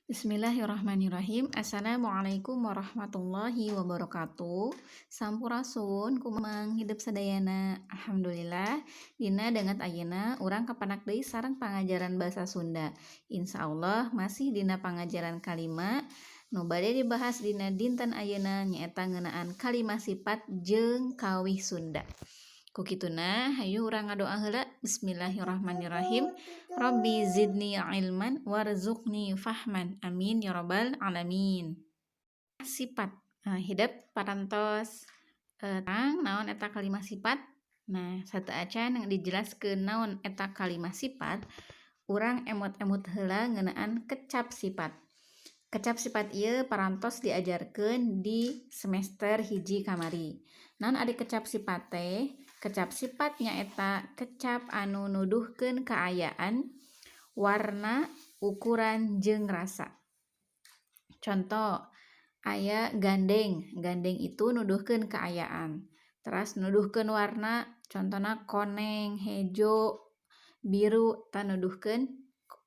Bismillahirrahmanirrahim. Assalamualaikum warahmatullahi wabarakatuh. Sampurasun, kumaha hidep sadayana? Alhamdulillah, dina danget ayeuna urang kapandak deui sareng pangajaran basa Sunda. Insyaallah masih dina pangajaran kalima. Nu bade dibahas dina dinten ayeuna nyaeta ngeunaan kalimah sifat jeung kawih Sunda. Ku kituna hayu urang ngadoa heula. Bismillahirrahmanirrahim. Rabbi zidni ilman warzuqni fahman. Amin ya rabbal alamin. Sifat. Nah, hidep parantos terang naon eta kalimah sifat. Nah, sateuacan dijelaskeun naon eta kalimah sifat, urang emut-emut heula ngeunaan kecap sifat. Kecap sifat ieu parantos diajarkeun di semester 1 kamari. Naon ari kecap sifat teh? Kecap sifat nyaeta kecap anu nuduhkeun kaayaan, warna, ukuran jeung rasa. Contoh, aya gandeng. Gandeng itu nuduhkeun kaayaan. Teras nuduhkeun warna, contohna koneng, hejo, biru, tah nuduhkeun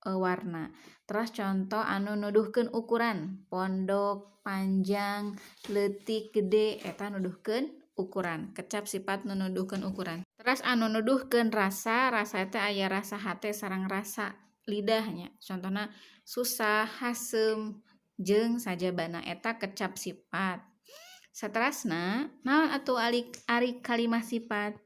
warna. Teras contoh anu nuduhkeun ukuran, pondok, panjang, leutik, gede, eta nuduhkeun ukuran. Kecap sifat nu nuduhkeun ukuran. Teras anu nuduhkeun rasa, rasa teh aya rasa hate sareng rasa lidah nya. Contohna susah, haseum, jeung sajabana, eta kecap sifat. Saterasna, naon atuh ari kalimah sifat?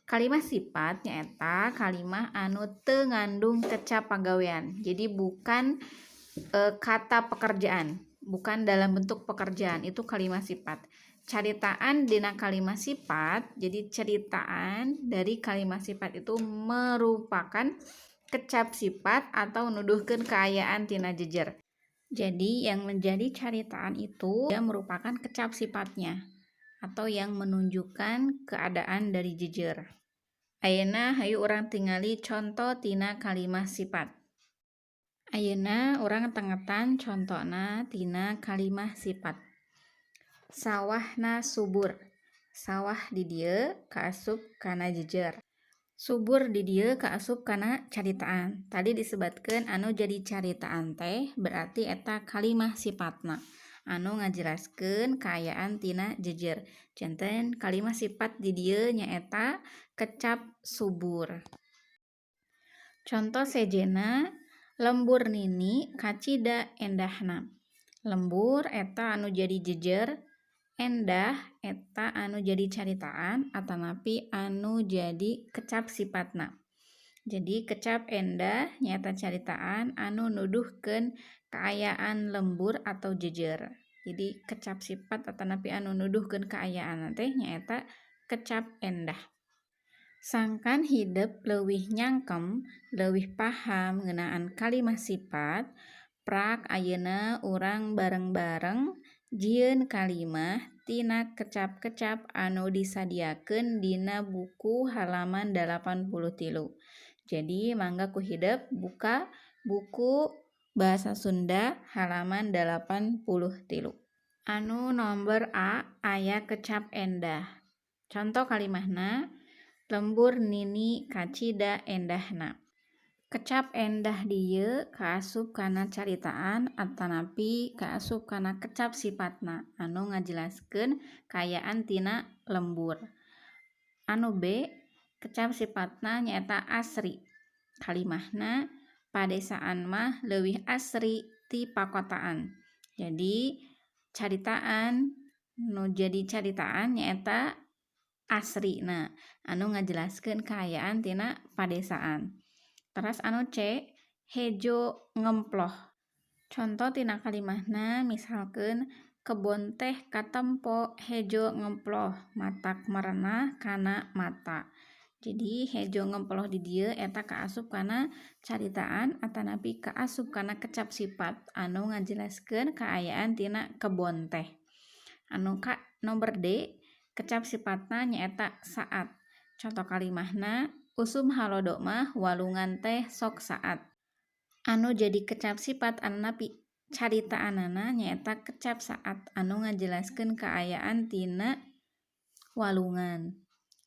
Kalimah sifat nyaeta kalimah anu teu ngandung kecap pagawean. Jadi bukan kata pekerjaan, bukan dalam bentuk pekerjaan, itu kalimah sifat. Caritaan dina kalimah sifat, jadi ceritaan dari kalimah sifat itu merupakan kecap sifat atau nuduhkeun kaayaan tina jejer. Jadi yang menjadi caritaan itu dia merupakan kecap sifatnya atau yang menunjukkan keadaan dari jejer. Ayeuna hayu urang tingali contoh tina kalimah sifat. Ayeuna urang tengetan contona tina kalimah sifat. Sawahna subur. Sawah di dieu kaasup kana jejer. Subur di dieu kaasup kana caritaan. Tadi disebatkeun anu jadi caritaan teh berarti eta kalimah sifatna anu ngajelaskeun kaayaan tina jejer. Janten kalimah sifat di dieu nyaeta kecap subur. Contoh sejenna, lembur Nini kacida endahna. Lembur eta anu jadi jejer, endah eta anu jadi caritaan atanapi anu jadi kecap sifatna. Jadi kecap endah nyaeta caritaan anu nuduhkeun kaayaan lembur atau jejer. Jadi kecap sifat atanapi anu nuduhkeun kaayaan teh nyaeta kecap endah. Sangkan hidep leuwih nyangkem, leuwih paham ngeunaan kalimah sifat, prak ayeuna urang bareng-bareng jieun kalimah tina kecap-kecap anu disadiakeun dina buku halaman 83. Jadi mangga ku hidep buka buku Bahasa Sunda halaman 83. Anu nomor A aya kecap endah. Contoh kalimahna, lembur Nini kacida endahna. Kecap endah dieu kaasup kana caritaan atanapi kaasup kana kecap sifatna anu ngajelaskeun kaayaan tina lembur. Anu B, kecap sifatna nyaeta asri. Kalimahna, padesaan mah leuwih asri ti pakotaan. Jadi caritaan nu jadi caritaan nyaeta asrina anu ngajelaskeun kaayaan tina padesaan. Teras anu C, hejo ngemploh. Contoh tina kalimahna, misalkeun kebon teh katempo hejo ngemploh, matak merenah kana mata. Jadi hejo ngemploh di dieu eta kaasup kana caritaan atanapi kaasup kana kecap sifat anu ngajelaskeun kaayaan tina kebon teh. Anu ka nomor D, kecap sifatna nyaeta saat. Contoh kalimahna, usum halodo mah walungan teh sok saat. Anu jadi kecap sifat atanapi caritaanana nyaeta kecap saat anu ngajelaskeun kaayaan tina walungan.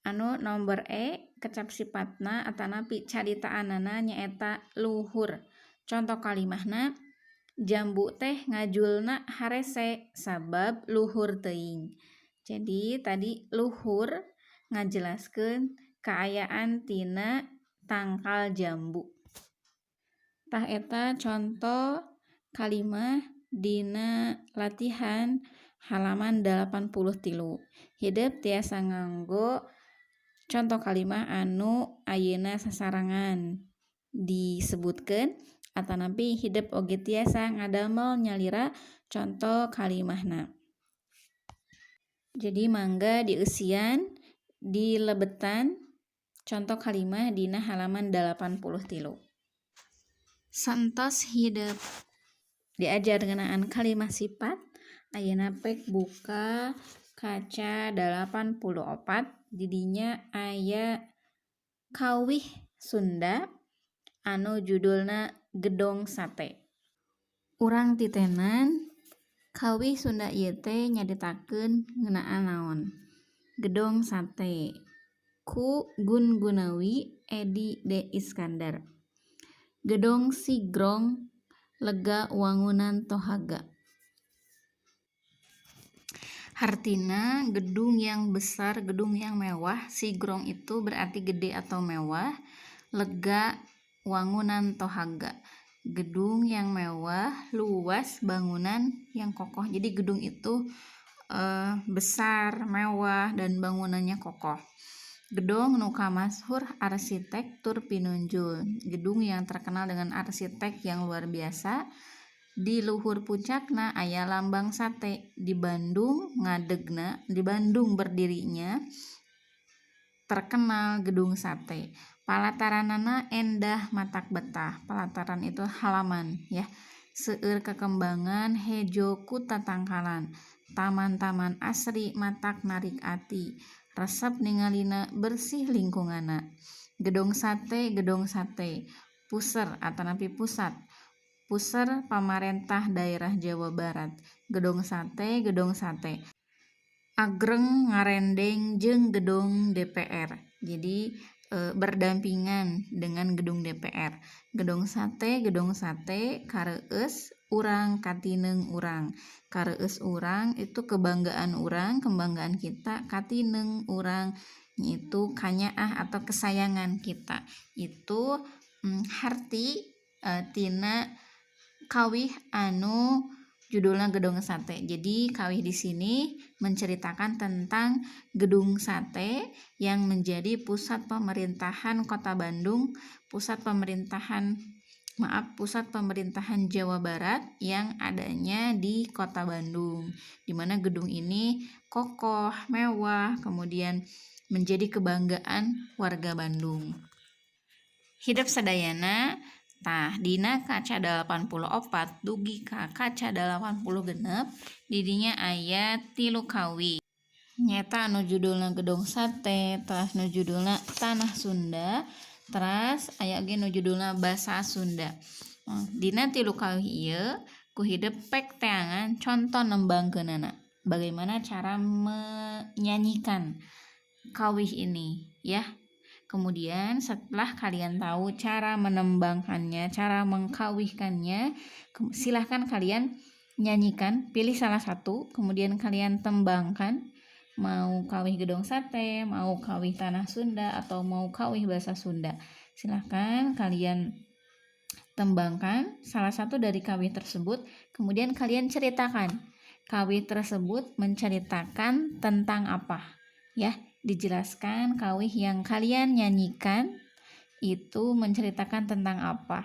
Anu nomor E, kecap sifatna atanapi caritaanana nyaeta luhur. Contoh kalimahna, Jambu teh ngajulna harese sabab luhur teuing. Jadi tadi luhur ngajelaskeun kaayaan tina tangkal jambu. Tah eta contoh kalimah dina latihan halaman 83. Hidep tiasa nganggo contoh kalimah anu ayeuna sasarangan disebutkeun atanapi hidep oge tiasa ngadamel nyalira contoh kalimahna. Jadi mangga dieusian dilebetan contoh kalimah dina halaman 83. Santos hidep diajar ngeunaan kalimah sifat, ayeuna pek buka kaca 84, didinya aya kawih Sunda anu judulna Gedong Sate. Urang titenan kawih Sunda ieu teh nyaritakeun ngeunaan naon. Gedong Sate ku Gun Gunawi Edi D. Iskandar. Gedong Sigrong lega wangunan tohaga. Hartina gedung yang besar, gedung yang mewah. Sigrong itu berarti gede atau mewah. Lega wangunan tohaga, gedung yang mewah, luas, bangunan yang kokoh. Jadi gedung itu besar, mewah, dan bangunannya kokoh. Gedong nu kamashur arsitek tur pinunjul. Gedung yang terkenal dengan arsitek yang luar biasa. Di luhur puncakna aya lambang sate. Di Bandung ngadegna, di Bandung berdirinya terkenal gedung sate. Palataranana endah matak betah. Palataran itu halaman ya. Seueur kekembangan hejo ku tatangkalan. Taman-taman asri matak narik ati. Resep ningalina bersih lingkunganna. Gedong sate, gedong sate. Puser atanapi pusat. Puser pamarentah daerah Jawa Barat. Gedong sate, gedong sate. Agreng ngarendeng jeung gedung DPR. Jadi berdampingan dengan gedung DPR. Gedong sate kareueus urang katineung urang. Kareueus urang itu kebanggaan urang, kebanggaan kita, katineung urang itu kanyaah atau kesayangan kita. Itu harti tina kawih anu judulnya Gedong Sate. Jadi kawih di sini menceritakan tentang Gedung Sate yang menjadi pusat pemerintahan Kota Bandung, pusat pemerintahan Jawa Barat yang adanya di Kota Bandung. Di mana gedung ini kokoh, mewah, kemudian menjadi kebanggaan warga Bandung. Hidep sadayana. Tah dina kaca 84 dugi ka kaca 86 didinya aya 3 kawih. Nyata anu judulna Gedong Sate, teras nu judulna Tanah Sunda, teras aya oge nu judulna Basa Sunda. Dina 3 kawih ieu ku hidep pek teangan contoh nembangkeunana. Bagaimana cara menyanyikan kawih ini ya. Kemudian setelah kalian tahu cara menembangkannya, cara mengkawihkannya, silahkan kalian nyanyikan, pilih salah satu, kemudian kalian tembangkan. Mau kawih Gedong Sate, mau kawih Tanah Sunda, atau mau kawih Bahasa Sunda. Silahkan kalian tembangkan salah satu dari kawih tersebut, kemudian kalian ceritakan. Kawih tersebut menceritakan tentang apa, ya. Dijelaskan kawih yang kalian nyanyikan itu menceritakan tentang apa.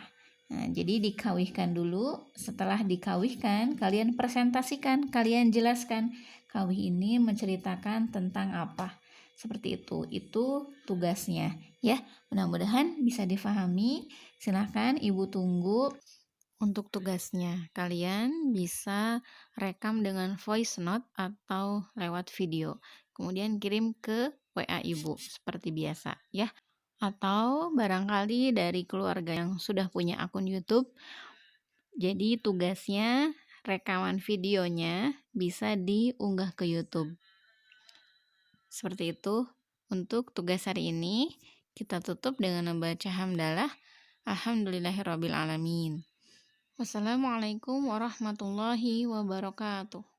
Nah, jadi dikawihkan dulu, setelah dikawihkan kalian presentasikan, kalian jelaskan kawih ini menceritakan tentang apa. Seperti itu tugasnya ya. Mudah-mudahan bisa difahami. Silahkan Ibu tunggu untuk tugasnya. Kalian bisa rekam dengan voice note atau lewat video. Kemudian kirim ke WA Ibu seperti biasa ya. Atau barangkali dari keluarga yang sudah punya akun YouTube. Jadi tugasnya rekaman videonya bisa diunggah ke YouTube. Seperti itu untuk tugas hari ini. Kita tutup dengan membaca hamdalah. Alhamdulillahirabbil alamin. Wassalamualaikum warahmatullahi wabarakatuh.